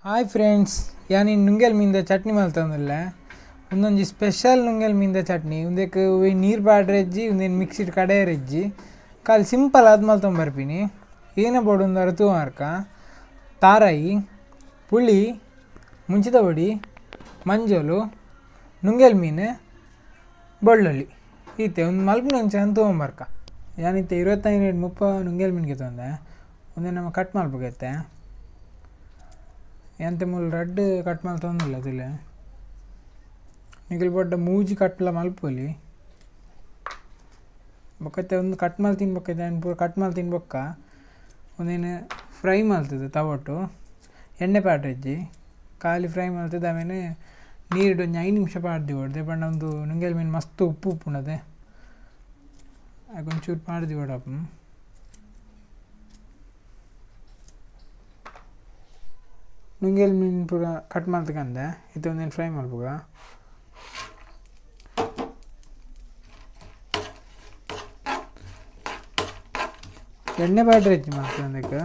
Hi friends, ಯಾನಿ ನುಂಗೆಲ್ ಮೀನ್ದ ಚಟ್ನಿ ಮಲ್ತೊಂದುಲ್ಲೆ. ಉಂದೊಂಜಿ ಸ್ಪೆಷಲ್ ನುಂಗೆಲ್ ಮೀನ್ದ ಚಟ್ನಿ. ಉಂದೆಕ್ ನೀರು ಪಾಡ್ರೆಜ್ಜಿ, ಉಂದೆನ್ ಮಿಕ್ಸಿಡ್ ಕಡೆಯರೆಜ್ಜಿ. ಖಾಲಿ ಸಿಂಪಲ್ ಆದ್ ಮಲ್ತೊಂದು ಬರ್ಪಿನಿ. ಏನ ಬೋಡು ಉಂದರ ತೂವರ್ಕ ತಾರಾಯಿ, ಪುಳಿ, ಮುಂಚಿದ ಪೊಡಿ, ಮಂಜೊಲು, ನುಂಗೆಲ್ ಮೀನು, ಬೆಳ್ಳುಳ್ಳಿ. ಈತೆ ಉಂದು ಮಲ್ಪುನ ಎಂಚ ಅಂದ್ ತೂವೊಂಬರ್ಕ. ಯಾನಿತ್ತೆ 25 30 ನುಂಗೆಲ್ ಮೀನ್ಗೆ ತೊಂದೆ. ಉಂದೆನ್ ನಮ ಕಟ್ ಮಲ್ಪುಗತ್ತೆ. ಎಂತೆ ಮೂಲು ರಡ್ಡ್ ಕಟ್ ಮಲ್ತೊಂದುಲ್ಲ ತುಲೆ. ನಿಕುಲು ಬೊಡ್ಡ ಮೂಜಿ ಕಟ್ಲ ಮಲ್ಪೊಲಿ. ಬೊಕತ್ತೆ ಉಂದು ಕಟ್ ಮಲ್ತಿನ ಬೊಕ್ಕ ದಾನ್ ಪೂರ ಕಟ್ ಮಲ್ತಿನ ಬೊಕ್ಕ ಉಂದೆನ್ ಫ್ರೈ ಮಲ್ತುದು ತವಟು ಎಣ್ಣೆ ಪಾಡ್ರೆಜ್ಜಿ ಖಾಲಿ ಫ್ರೈ ಮಲ್ತುದು ಆಮೇಲೆ ನೀರ್ಡ್ ಒಂಜಿ 5 ನಿಮಿಷ ಪಾಡ್ದಿವೊಡು. ದಾಯೆ ಪಂಡ ಉಂದು ನುಂಗೆಲ್ ಮೀನು ಮಸ್ತ್ ಉಪ್ಪು ಉಪ್ಪುಂಡತೆ. ಅಕ್ ಒಂಚೂರು ಪಾಡ್ದಿವೊಡಪ್ಪ. ನುಂಗೆಲ್ ಮೀನು ಪೂರ ಕಟ್ ಮಲ್ತಕಂದೆ ಇತ್ತೆ ಒಂದೇನು ಫ್ರೈ ಮಲ್ಪುಗ. ಎಣ್ಣೆ ಪಾಡ್ರೆಜ್ಜಿ ಮಲ್ತೊಂದಕ್ಕೆ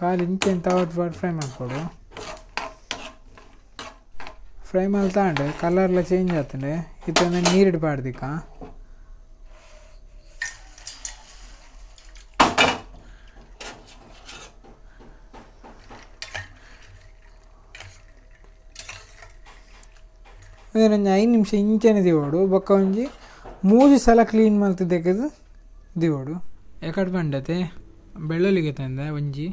ಖಾಲಿ ಇಂಚೆನ್ ತವಟ್ ಪಾಡ್ ಫ್ರೈ ಮಲ್ಪೊಡು. ಫ್ರೈ ಮಲ್ತಾಂಡ್ ಕಲರ್ಲ ಚೇಂಜ್ ಆತುಂಡು. ಇತ್ತೆ ಒಂದೇನು ನೀರ್ಡ್ ಪಾಡ್ದಿಕ. ಒಂಜಿ 5 ನಿಮಿಷ ಇಂಚೆನೆ ದಿವೊಡು. ಬೊಕ್ಕ ಒಂಜಿ 3 ಸಲ ಕ್ಲೀನ್ ಮಲ್ತುದೆಕದು ದಿವೊಡು. ಎಕಡ್ ಪಂಡತೆ ಬೆಳ್ಳುಳ್ಳಿಗೆ ತಂದೆ ಒಂಜಿ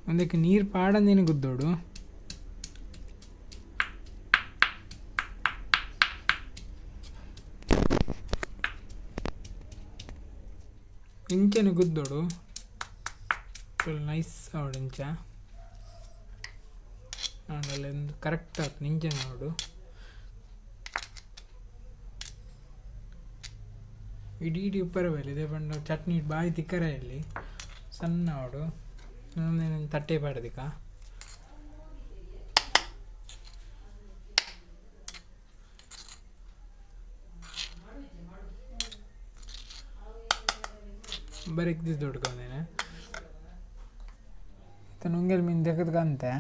ಒಂದಕ್ಕೆ ನೀರು ಪಾಡಂದಿನ ಗುದ್ದೋಡು. ಇಂಚೆನೆ ಗುದ್ದೋಡು ನೈಸ್ ಆವಡು ಇಂಚ. ಆಂಡಲ ಕರೆಕ್ಟ್ ಆತು ಇಂಚೆನೆ ಆವಡು. ಇಡೀ ಇಡೀ ಉಪ್ಪರ ಬೈಲಿ ಇದೇ ಪಂಡ ಚಟ್ನಿ ಬಾಯಿ ತಿಕ್ಕರ ಇಲ್ಲಿ ಸಣ್ಣ ಆವಡು. ತಟ್ಟೆ ಪಾಡದಿಕ. ಬರೀಕ್ ದೊಡ್ಕೊಂಡೇನೆ ನುಂಗೆಲ್ ಮೀನು ತೆಗೆದ್ಕಂತೆ.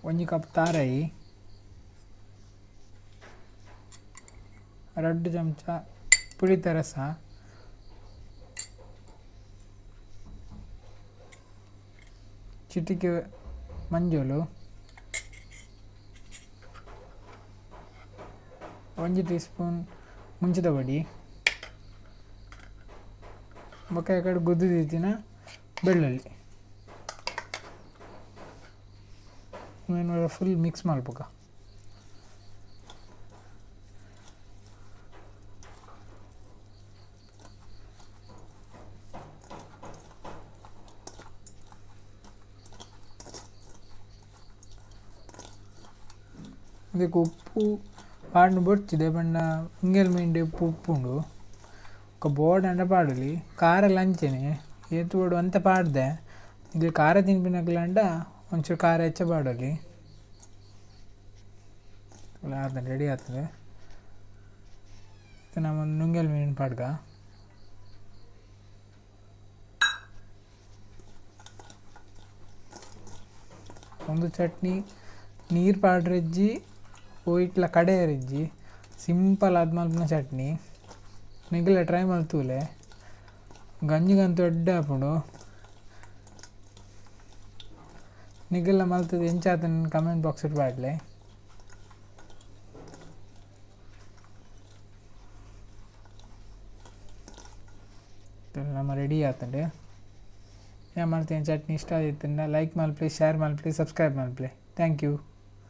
ಒಂಜಿ ಕಪ್ ತಾರಾಯಿ, 2 ಚಮಚ ಪುಳಿತ ರಸ, ಚಿಟಿಕೆ ಮಂಜೊಲು, 1 ಟೀ ಸ್ಪೂನ್ ಮುಂಚಿದ ಪೊಡಿ, ಬೊಕ್ಕ ಕಡೆ ಗುದ್ದು ದೀತಿನ ಬೆಳ್ಳುಳ್ಳಿ. ಫುಲ್ ಮಿಕ್ಸ್ ಮಲ್ಪುಗ. ಇದಕ್ಕೆ ಉಪ್ಪು ಪಾಡ್ನು ಬೊಡ್ಚಿದೆ ಪಂಡ ನುಂಗೆಲ್ ಮೀನ್ಡ್ ಉಪ್ಪು ಉಪ್ಪುಂಡು. ಬೊಕ್ಕ ಬೋಡಂಡ ಪಾಡೊಲಿ. ಖಾರ ಅಂಚೆನೆ ಏತ್ ಬೋಡು ಅಂತ ಪಾಡ್ದೆ. ನಿಕ್ಲ್ ಖಾರ ತಿನ್ಪಿನಕ್ಲಂಡ ಒಂಚೂರು ಖಾರ ಹೆಚ್ಚ ಪಾಡೊಲಿ. ಆತಂಡ್ ರೆಡಿ ಆತುಂಡು. ಇತ್ತೆ ನಮ ನುಂಗೆಲ್ ಮೀನ್ ಪಾಡ್ಗ. ಒಂದು ಚಟ್ನಿ ನೀರು ಪಾಡ್ರೆಜ್ಜಿ ಒಯಿಟ್ಲ ಕಡೆಯರೆಜ್ಜಿ ಸಿಂಪಲ್ ಆದ್ ಮಲ್ಪುನ ಚಟ್ನಿ. ನಿಕುಲ ಟ್ರೈ ಮಲ್ತೂಲೆ. ಗಂಜಿಗಂತೂ ಎಡ್ಡೆ ಆಪುಂಡು. ನಿಕುಲ್ನ ಮಲ್ತುದು ಎಂಚ ಆತುಂಡು ಕಮೆಂಟ್ ಬಾಕ್ಸ್ ಡ್ ಪಾಡ್ಲೆ. ನಮ ರೆಡಿ ಆತುಂಡು. ಯಾನ್ ಮಲ್ತಿನ ಚಟ್ನಿ ಇಷ್ಟ ಆದಿತ್ತುಂಡ ಲೈಕ್ ಮಲ್ಪುಲೆ, ಶೇರ್ ಮಲ್ಪುಲೆ, ಸಬ್ಸ್ಕ್ರೈಬ್ ಮಲ್ಪುಲೆ. Thank you.